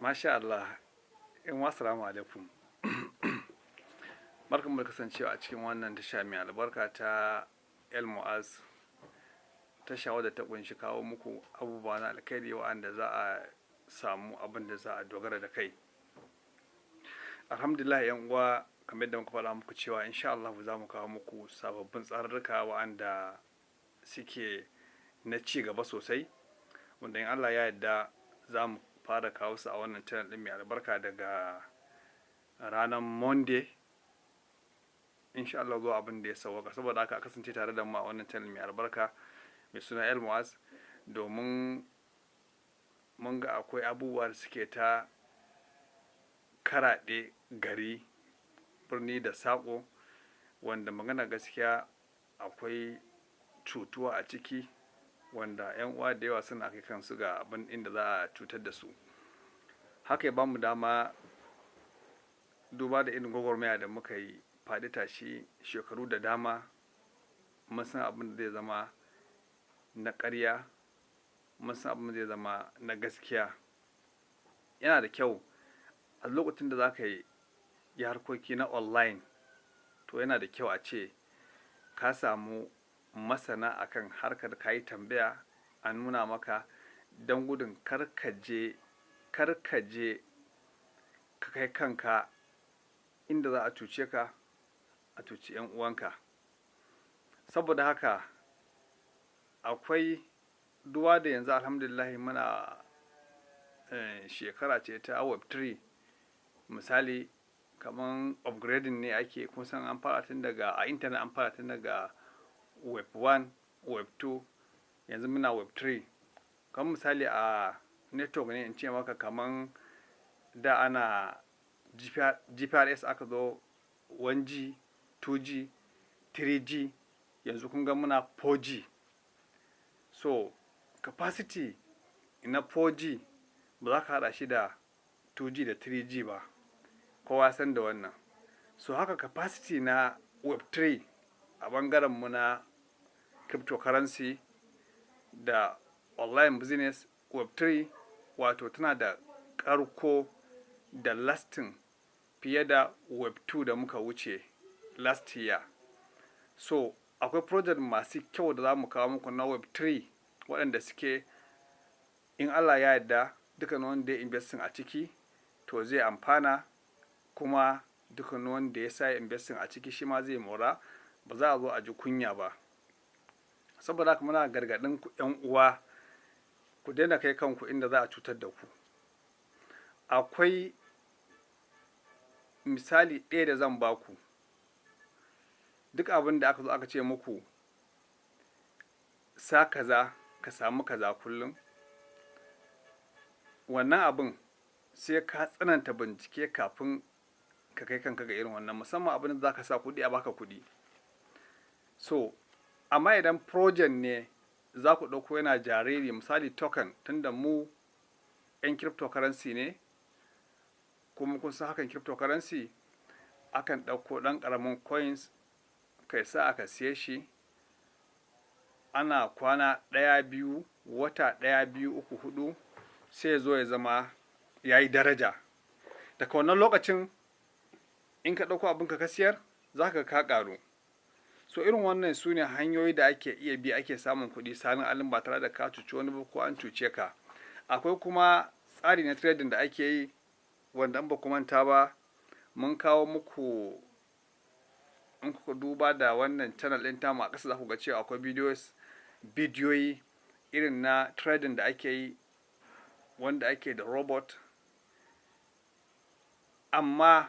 Masha Allah, 'yan uwa, assalamu alaikum. Barkanmu da kasancewa a cikin wannan tasha mai albarka ta El Mu'az, tasha wadda ta ƙunshi kawo muku abubuwa na alkhairi wa'anda za a samu abin da za a dogara da kai. Alhamdulillah, 'yan uwa, kamar yadda muka faɗa muku cewa insha Allah za mu kawo muku sababbin tsarurruka wa'anda suke na ci gaba sosai, wanda in Allah ya yarda za mu fara kawo su a wannan channel ɗin mai albarka daga ranar Monday, insha Allah, zuwa abin da ya sauwaka. Saboda haka a kasance tare da mu a wannan channel mai albarka mai suna El Mu'az, domin mun ga akwai abubuwa da suke ta karaɗe gari, birni da saƙo, wanda magana gaskiya akwai cutuwa a ciki, wanda 'yan uwa da yawa suna kai kansu ga abin inda za a cutar da su. Haka ya bamu dama, duba da irin gwagwarmaya da muka yi faɗi tashi shekaru da dama, mun san abin da zai zama na ƙarya, mun san abin da zai zama na gaskiya. Yana da kyau a lokacin da za ka yi harkoki na online, to yana da kyau a ce ka samu masana akan harkar, ka yi tambaya a nuna maka, don gudun kar ka je ka kai kanka inda za a cuce ka, a cuci 'yan uwanka. Saboda haka akwai duba da yanzu, alhamdulillah, muna shekara ce ta Web3. Misali, kaman upgrading ne ake, kun san an fara tun daga a internet, an fara tun daga Web 1, Web 2, yanzu muna Web 3. Kamar misali a network ne, in ce maka kaman da ana GPRS, aka zo 1G, 2G, 3G, yanzu kun ga muna 4G. So capacity na 4G ba za ka haɗa shi da 2G da 3G ba, kowa san da wannan. So haka capacity na Web3 a ɓangaren mu na cryptocurrency da online business, Web3 wato tana da ƙarko da lasting fiye da Web2 da muka wuce last year. So akwai project masu kyau da za mu kawo muku na Web3, waɗanda suke in Allah ya yarda dukkan wanda ya investing a ciki to zai amfana, kuma dukkan wanda ya sa investing a ciki shi ma zai mora, ba za a zo a ji kunya ba. Saboda haka muna gargaɗin ku, 'yan uwa, ku daina kai kanku inda za a cutar da ku. Akwai misali ɗaya da zan ba ku: duk abin da aka zo aka ce muku sa kaza ka samu kaza kullum, wannan abin sai ka tsananta bincike kafin ka kai kanka ga irin wannan, musamman abin da za ka sa kuɗi a baka kuɗi. So amma idan project ne za ku ɗauko yana jariri, misali token, tunda mu 'yan cryptocurrency ne, kuma kun san hakan cryptocurrency akan ɗauko ɗan ƙaramin coins kai sa aka siye shi, ana kwana ɗaya, 2, wata ɗaya, 2, 3, 4, sai ya zo ya zama ya yi daraja. Daga wannan lokacin in ka ɗauko abinka ka siyar, za ka ka ƙaru. So irin wannan su ne hanyoyi da ake iya bi ake samun kuɗi salin alin ba tare da ka cuci wani ba ko an cuce ka. Akwai kuma tsari na trading da ake yi, wanda in ba ku manta ba mun kawo muku. In kuka duba da wannan channel ɗin tamu a ƙasa, za ku ga cewa akwai videos, bidiyoyi irin na trading da ake yi, wanda ake da robot. Amma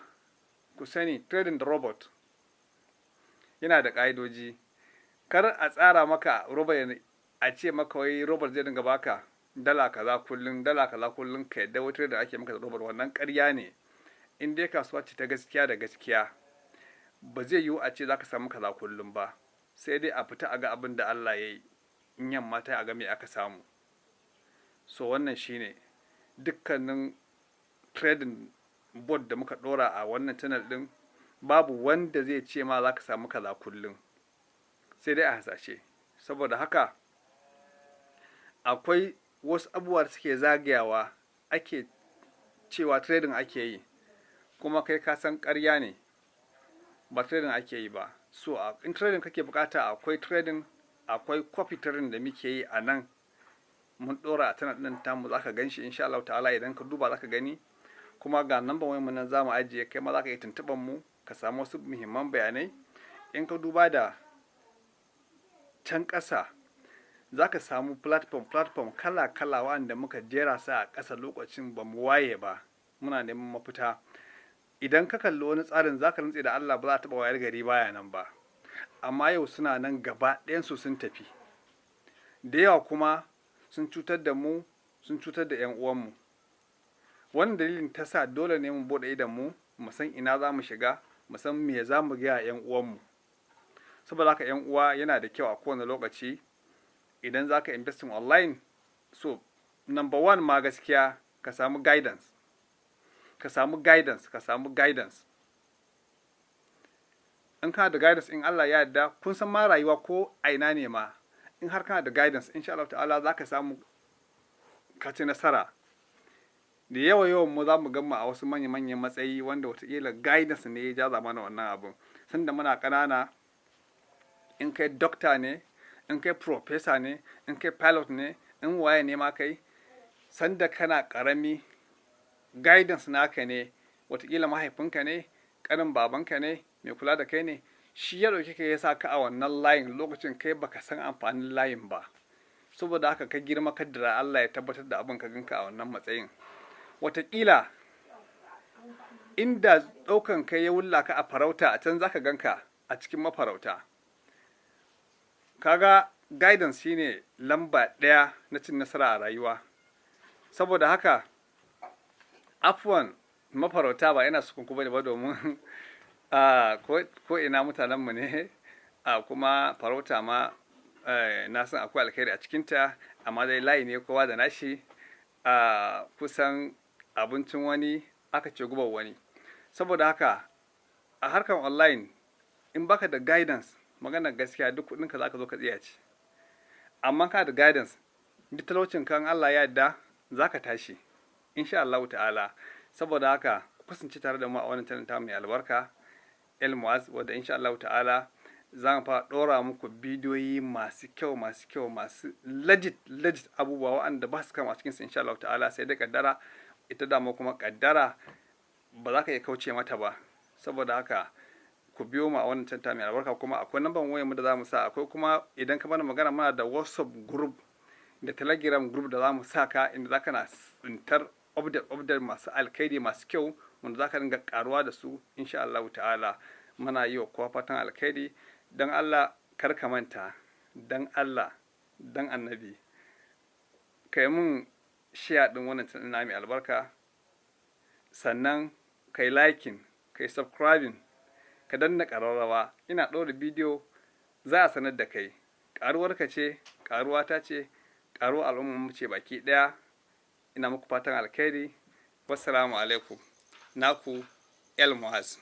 ku sani, trading da robot yana da ƙa'idoji. Kar a tsara maka robot, a ce maka wai robot zai dinga baka dala kaza kullum, dala kaza kullum, ka yadda wata da ake maka da robot. Wannan ƙarya ne. In dai kasuwa ce ta gaskiya da gaskiya, ba zai yiwu a ce za ka samu kaza kullum ba, sai dai a fita a ga abin da Allah ya yi, in yamma ta a ga me aka samu. So wannan shine dukkanin trading bot da muka ɗora a wannan channel ɗin, babu wanda zai ce ma za ka samu kaza kullum, sai dai a hasashe. Saboda haka akwai wasu abubuwa da suke zagayawa ake cewa trading ake yi, kuma kai ka san ƙarya ne, ba trading ake yi ba. So in trading kake bukata, akwai trading, akwai copy trading da muke yi a nan. Mun dora a channel ɗin tamu, zaka gan shi insha Allah ta'ala. Idan ka duba zaka gani. Kuma ga number wayar mu nan zamu ajiye, kai ma zaka iya tuntuɓar mu ka samu wasu muhimman bayanai. In ka duba da can ƙasa, za ka samu platform platform kala kala wanda muka jera su a ƙasa lokacin ba mu waye ba, muna neman mafita. Idan ka kalli wani tsarin, za ka rantse da Allah ba za a taɓa wayar gari baya nan ba. Amma yau suna nan gaba ɗayansu sun tafi. Da yawa kuma sun cutar da mu, sun cutar da 'yan uwanmu. Wannan dalilin ta sa dole ne mu buɗe idon mu, mu san ina za mu shiga, mu san me za mu gaya 'yan uwanmu. Saboda haka, 'yan uwa, yana da kyau a kowane lokaci idan za ka investing online, so number one ma gaskiya ka samu guidance, ka samu guidance, ka samu guidance. In kana da guidance, in Allah ya yarda, kun san ma rayuwa ko a ina ne ma, in har kana da guidance, insha Allah ta'ala za ka samu ka ci nasara. Da yawa yawan mu za mu gama a wasu manya manyan matsayi wanda watakila guidance ne ya jaza mana wannan abun sanda muna ƙanana. In kai doctor ne, in kai professor ne, in kai pilot ne, in waye ne ma kai, sanda kana ƙarami guidance naka ne, watakila mahaifinka ne, ƙanin babanka ne, mai kula da kai ne, shi ya ɗauke ka ya sa ka a wannan layin lokacin kai baka san amfanin layin ba. Saboda haka ka girma, kaddara Allah ya tabbatar da abin, ka ganka a wannan matsayin. Watakila inda ɗaukan kai ya wulla ka a farauta, a can zaka ganka a cikin mafarauta. Kaga guidance shine lamba ɗaya na cin nasara a rayuwa. Saboda haka, afuwan mafarauta, ba ina sukun ku bane ba, domin ko ina mutanenmu ne, a kuma farauta ma na san akwai alkhairi a cikinta, amma dai layi ne kowa da nashi. A kusan abincin wani aka ce gubar wani. Saboda haka a harkar online, in baka da guidance, maganar gaskiya, duk kuɗinka za ka zo ka tsiyace. Amma kana da guidance, duk talaucin kan Allah ya yarda za ka tashi insha Allah ta'ala. Saboda haka ku kasance tare da mu a wannan channel ta mai albarka, El Muaz, wadda insha Allah ta'ala za mu fara ɗora muku bidiyoyi masu kyau, masu kyau, masu legit legit, abubuwa waɗanda ba su kama a cikinsu insha Allah ta'ala, sai dai kaddara. Ita dama kuma kaddara ba za ka iya kauce mata ba. Saboda haka ku biyo mu a wannan channel mai albarka. Kuma akwai namban wayar mu da za mu sa, akwai kuma idan ka mana magana, muna da WhatsApp group da Telegram group da za mu sa ka, inda za ka na tsintar update update masu alkhairi, masu kyau, wanda za ka dinga karuwa da su insha Allah ta'ala. Muna yi wa kowa fatan alkhairi. Don Allah kar ka manta, don Allah don annabi ka yi mun share din wannan channel na mai albarka, sannan ka yi liking, ka yi subscribing, ka danna ƙararrawa. Ina ɗora bidiyo za a sanar da kai. Ƙaruwarka ce, ƙaruwata ce, ƙaruwar al'ummar mu ce baki ɗaya. Ina muku fatan alkhairi. Wassalamu alaikum. Naku El Muaz.